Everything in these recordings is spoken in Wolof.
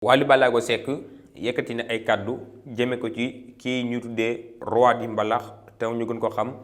Wally Ballago Seck yëkkati na ay kàddu jëme ko ci kii ñu tuddee roi di mbalax te ñu gën ko xam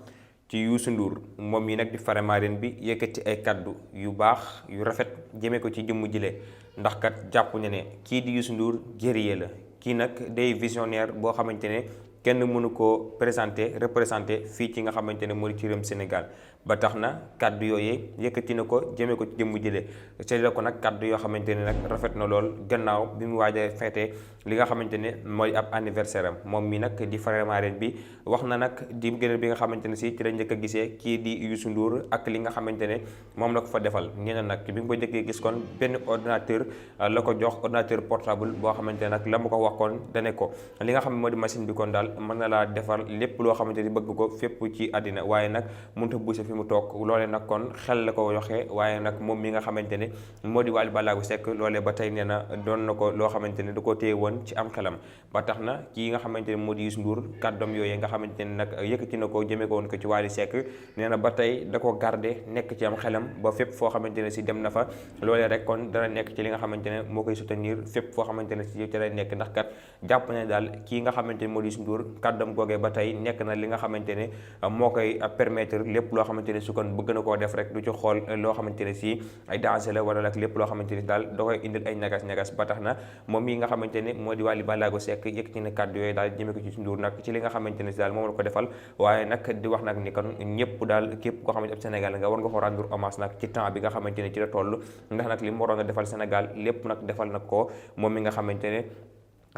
ci Youssou Ndour moom mi nag di Faramareen bi yëkkati ay kàddu yu baax yu rafet jëme ko ci jëmm jile ndax kat jàpp na ne kii di Youssou Ndour guerrier la kii nag day visionnaire boo xamante ne kenn mënu koo représenté fii ci nga xamante ne moo di ci réewum Sénégal ba tax na kàddu yooyee yëkkati na ko jëmee ko ci jëmm jëlee seetlu ko nag kàddu yoo xamante ne nag rafet na lool gannaaw bi mu waaj a feete li nga xamante ne mooy ab anniversaire am moom mi nag di Faramareen bi wax na nag di gënal bi nga xamante ne si ci la njëkk a gisee kii di Youssou Ndour ak li nga xamante ne moom la ko fa defal nee na nag bi nga ko njëkkee gis kon benn ordinateur la ko jox ordinateur portable boo xamante ne nag la ma ko wax kon dane ko li nga xam ne moo di machine bi kon daal mën na laa defar lépp loo xamante ni bëgg ko fépp ci àddina waaye nag mënut a bouger fi mu toog loolee nag kon xel la ko yoxee waaye nag moom mi nga xamante ne moo di Wally Ballago Seck loolee ba tey nee na doon na ko loo xamante ne da koo téye woon ci am xelam ba tax na kii nga xamante ne moo di Youssou Ndour kàddoom yooyee nga xamante ne nag yëkkati na ko jëmee ko woon ko ci Wally Seck nee na ba tey da ko garder nekk ci am xelam ba fépp foo xamante ne si dem na fa loolee rek kon dana nekk ci li nga xamante ne moo koy soutenir fépp foo xamante ne si ci lay nekk ndax kat jàpp ne daal kii nga xamante ne moo di Youssou Ndour kàddoom googee ba tey nekk na li nga xamante ne moo koy permettre lépp loo xamante ne su kon bëgg na koo def rek du ci xool loo xamante ne si ay danger la wala nag lépp loo xamante ne daal da koy indil ay ñagas-ñagas ba tax na moom mii nga xamante ne moo di Wally Ballago Seck yëkkati na kàddu yooyu daal jëmee ko ci Ndour nag ci li nga xamante ne si daal moom la ko defal waaye nag di wax nag ni kon ñëpp daal képp koo xamante ab Sénégal nga war nga ko rendre hommage nag ci temps bi nga xamante ne ci la toll ndax nag li mu waroon a defal Sénégal lépp nag defal nag ko moom mi nga xamante ne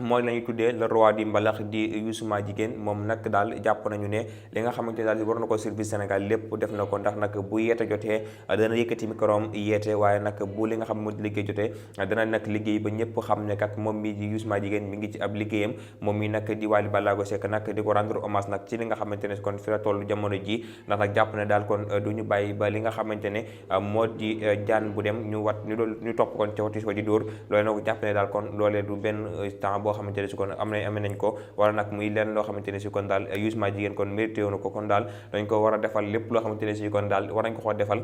mooy la ñuy tuddee le roi di mbalax di Youssou Jigéen moom nag daal jàpp nañu ne li nga xamante ne daal war na ko service Sénégal lépp def na ko ndax nag bu yeete jotee dana yëkkati microom yeete waaye nag bu li nga xam moo di liggéey jotee dana nag liggéey ba ñëpp xam ne kat moom mi di Youssou Jigéen mi ngi ci ab liggéeyam moom mi nag di Wally Ballago Seck nag di ko rendre hommage nag ci li nga xamante ne kon fi la toll jamono ji ndax nag jàpp ne daal kon du ñu bàyyi ba li nga xamante ne moo di jaan bu dem ñu topp kon ca wati ko di dóor loolu nag jàpp ne daal kon loolee du benn temps boo xamante ne si kon amee nañ ko wala nag muy lenn loo xamante ne si kon daal Youssou Jigéen kon mérité woon ko kon daal dañ ko war a defal lépp loo xamante ne si kon daal war nañ ko defal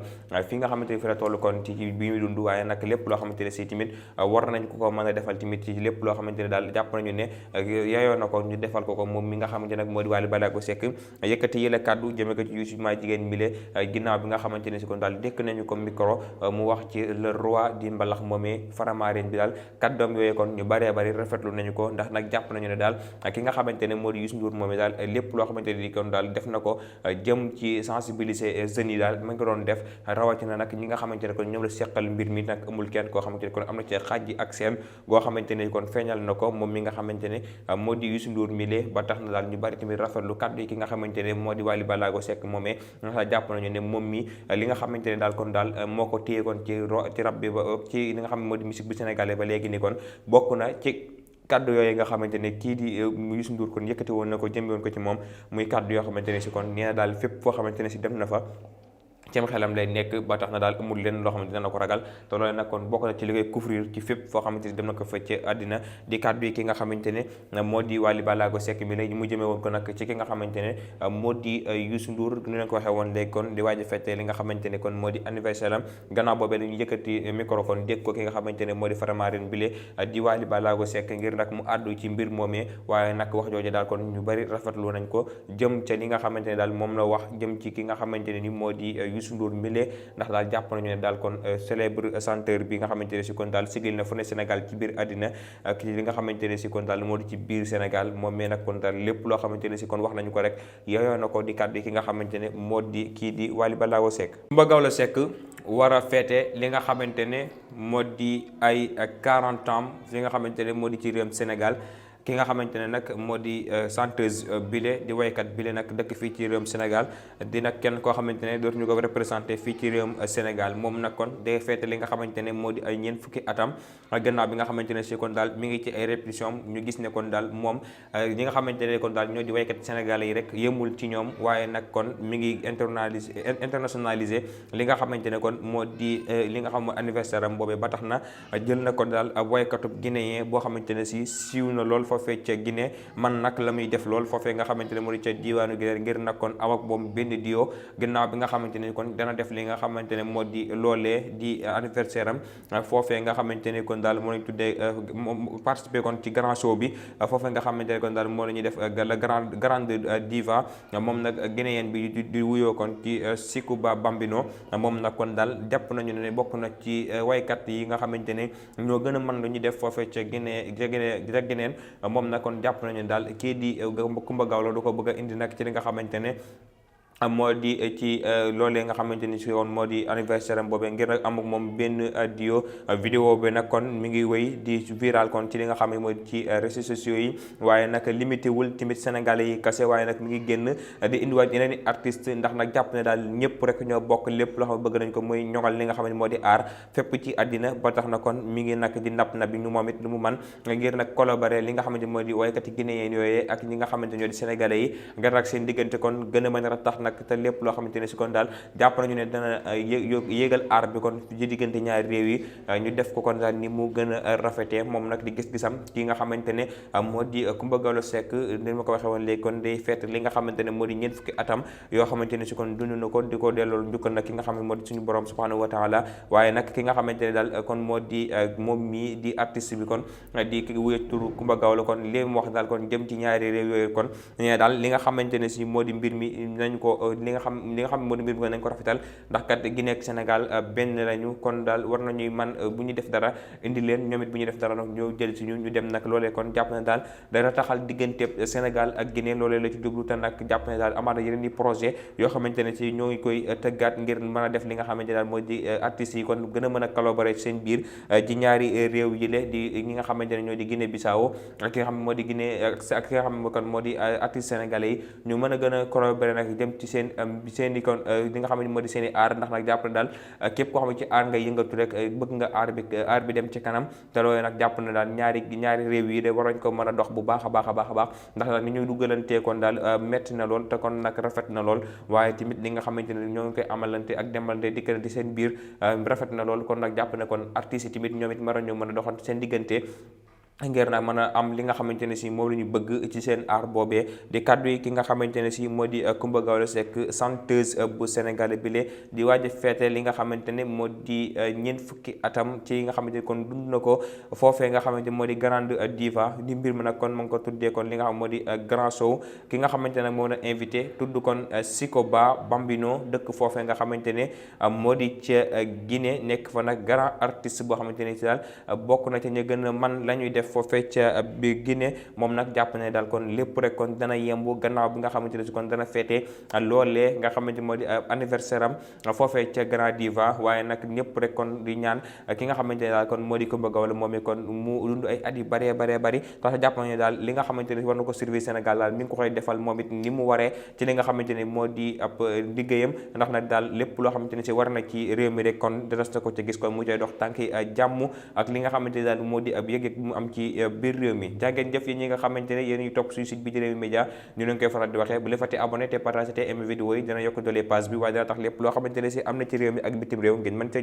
fi nga xamante ne fi la toll kon ci bi muy dund waaye nag lépp loo xamante ne si tamit war nañ ko mën a defal tamit ci lépp loo xamante ne daal jàpp nañu ne yeyoo na ko ñu defal ko moom mi nga xamante nag moo di Wally Ballago Seck yëkkati yële kàddu jëme ko ci Youssou Jigéen mile ginnaaw bi nga xamante ne si kon daal dékk nañu ko micro mu wax ci le roi di mbalax moomee Faramareen bi daal kàddoom yooyu kon ñu bëree bëri rafetlu nañu ko ndax nag jàpp nañu ne daal ki nga xamante ne moo di Youssou Ndour moom daal lépp loo xamante ne di kon daal def na ko jëm ci sensibiliser jeunes yi daal ma ngi ko doon def rawatina nag ñi nga xamante ne kon ñoom la seqal mbir mi nag amul kenn koo xamante ne kon am na ci xaaj ji ak seen goo xamante ne kon feeñal na ko moom mi nga xamante ne moo di Youssou Ndour mi lee ba tax na daal ñu bari tamit rafetlu kàddu yi ki nga xamante ne moo di Wally Ballago Seck moomee nga jàpp nañu ne moom mi li nga xamante ne daal kon daal moo ko téye kon ci rab bi ba ci li nga xam ne moo di musique bu sénégalais ba léegi ni kon bokk na ci kàddu yooyu nga xamante ne kii di Youssou Ndour kon yëkkati woon na ko jëmbe woon ko ci moom muy kàddu yoo xamante ne si kon nee na daal fépp foo xamante ne si dem na fa cem xelam lay nekk ba tax na daal amul leen loo xamante dana ko ragal te loolu nag kon bokk na ci li koy couvrir ci fépp foo xamante ni dem na ko fa ci àddina di kàddu yi ki nga xamante ne moo di Wally Ballago Seck mi léegi mu jëmee woon ko nag ci ki nga xamante ne moo di Youssou Ndour nu leen ko waxee woon léegi kon di waaj a fête li nga xamante ne kon moo di anniversaire am gannaaw boobee la ñu yëkkati microphone dégg ko ki nga xamante ne moo di Faramareen bi di Wally Ballago Seck ngir nag mu àddu ci mbir moomee waaye nag wax jooju daal kon ñu bari rafetlu nañ ko jëm ca li nga xamante ne daal moom la wax jëm ci ki nga xamante ne ni moo di Youssou Ndour mile ndax daal jàpp nañu ne daal kon célèbre chanteur bi nga xamante ne si kon daal sigil na fu ne Sénégal ci biir àddina ak li nga xamante ne si kon daal moo di ci biir Sénégal moom mee nag kon daal lépp loo xamante ne si kon wax nañu ko rek yooyoo na ko di kàddu ki nga xamante ne moo di kii di Wally Ballago Seck. Coumba Gawlo Seck war a feete li nga xamante ne moo di ay 40 ans li nga xamante ne moo di ci réewum Sénégal ki nga xamante ne nag moo di chanteuse bile di waykat bile nag dëkk fii ci réewum Sénégal di nag kenn koo xamante ne dootuñu ko représenté fii ci réewum Sénégal moom nag kon day feete li nga xamante ne moo di ay ñeent fukki atam gannaaw bi nga xamante ne si kon daal mi ngi ci ay répétition ñu gis ne kon daal moom ñi nga xamante ne kon daal ñoo di waykat sénégalais yi rek yëmul ci ñoom waaye nag kon mi ngi internationalisé li nga xamante ne kon moo di li nga xam mooy anniversaire am boobee ba tax na jël na kon daal ab waykatub guinéen boo xamante ne si siiw na lool foofee ca Guinée man nag la muy def lool foofee nga xamante ne moo di ca diwaanu Guinée ngir nag kon am ak moom benn dio gannaaw bi nga xamante ne kon dana def li nga xamante ne moo di loolee di anniversaire am foofee nga xamante ne kon daal moo lañ tuddee participer kon ci grand show bi foofee nga xamante ne kon daal moo la ñuy def la grande diva moom nag guinéen bi di wuyoo kon ci Sikuba Bambino moom nag kon daal jàpp nañu ne bokk na ci waykat yi nga xamante ne ñoo gën a mën lu ñu def foofee ca Guinée moom nag kon jàpp nañu daal kii di Coumba Gawlo du ko bëgg a indi nag ci li nga xamante ne moo di ci loolee nga xamante ni si woon moo di anniversaire am boobee ngir nag am ak moom benn duo vidéo bi nag kon mi ngi wéy di viral kon ci li nga xam ne mooy ci réseaux sociaux yi waaye nag limité wul tamit sénégalais yi kase waaye nag mi ngi génn di indiwaat yeneen i artistes ndax nag jàpp ne daal ñëpp rek ñoo bokk lépp loo xam ne bëgg nañ ko muy ñoŋal li nga xam ne moo di aar fépp ci àddina ba tax na kon mi ngi nag di napp na bi ñu moom it lu mu man ngir nag collaborer li nga xamante moo di waykat yi guinéen yooyee ak ñi nga xamante ñoo di sénégalais yi ngir nag seen diggante kon gën a mën a tax nag te lépp loo xamante ne si kon daal jàpp nañu ne dana yéegal aar bi kon ci diggante ñaari réew yi ñu def ko kon daal ni mu gën a rafetee moom nag di gis-gisam ki nga xamante ne moo di Coumba Gawlo Seck ni ma ko waxee woon léegi kon day feet li nga xamante ne moo di ñeent fukki atam yoo xamante ne si kon dund na ko di ko delloo njukkal nag ki nga xam ne moo di suñu borom subhanahu wa taala waaye nag ki nga xamante ne daal kon moo di moom mii di artiste bi kon di ki wuye turu Coumba Gawlo kon li mu wax daal kon jëm ci ñaari réew yooyu kon ne daal li nga xamante ne si moo di mbir mi nañ ko li nga xam moo di mbir mi nañ ko rafetal ndax kat Guinée ak Sénégal benn lañu kon daal war nañuy man bu ñu def dara indi leen ñoom it bu ñu def dara nag ñoo jël si ñu dem nag loolee kon jàpp ne daal dana taxal diggante Sénégal ak Guinée loolee la ci jublu te nag jàpp ne daal amaana yeneen i projet yoo xamante ne si ñoo ngi koy tëggaat ngir mën a def li nga xamante ne daal moo di artistes yi kon gën a mën a collaborer seen biir ci ñaari réew yi le di ñi nga xamante ne ñoo di Guinée Bissau ak ki nga xam ne moo di Guinée ak ki nga xam ne kon moo di artistes sénégalais yi ñu mën a gën a collaborer nag jëm ci seen i kon li nga xam ne moo di seen i aar ndax nag jàpp na daal képp koo xam ne ci aar nga yëngatu rek bëgg nga aar bi dem ci kanam te loolu nag jàpp na daal ñaari réew yi de war nañ ko mën a dox bu baax a baax a baax a baax ndax nag ni ñuy duggalantee kon daal metti na lool te kon nag rafet na lool waaye tamit li nga xamante ne ñoo ngi koy amalante ak demalante dikkalante seen biir rafet na lool kon nag jàpp ne kon artistes yi tamit ñoom it war nañoo mën a doxante seen diggante ngir nag mën a am li nga xamante ne si moom la ñu bëgg ci seen aar boobee di kaddu yi ki nga xamante ne si moo di Coumba Gawlo Seck chanteuse bu Sénégal bi lee di waaj a feete li nga xamante ne moo di ñeent fukki atam ci nga xamante ne kon dund na ko foofee nga xamante moo di grande diva di mbir mi nag kon mu ngi ko tuddee kon li nga xam moo di grand show ki nga xamante ne moo na invité tudd kon Sikuba Bambino dëkk foofee nga xamante ne moo di ca Guinée nekk fa nag grand artiste boo xamante ne si daal bokk na ca ñu gën a man la ñuy def foofee ca bi Guinée moom nag jàpp ne daal kon lépp rek kon dana yembu gannaaw bi nga xamante ne si kon dana feete loolee nga xamante moo di anniversaire am foofee ca Grand Diva waaye nag ñëpp rek kon di ñaan ki nga xamante ne daal kon moo di Coumba Gawlo moom kon mu dund ay at yu bëree bari tax jàpp nañu daal li nga xamante ne war na ko service Sénégal daal mi ngi ko koy defal moom it ni mu waree ci li nga xamante ne moo di ab liggéeyam ndax nag daal lépp loo xamante ne si war na ci réew mi rek kon des na ko ci gis kon mu cay dox tànki jàmm ak li nga xamante ne daal moo di ab yëg-yëg mu am ci biir réew mi jàngeen jëf yi ñi nga xamante ne yéen ñu topp suñu site bi di Rewmi Média ñu leen koy faral di waxee bu leen fàtte abonné te partage te aimé vidéo yi dina yokk doole page bi waaye dina tax lépp loo xamante ne si am na ci réew mi ak bitim réew ngeen mën cee jot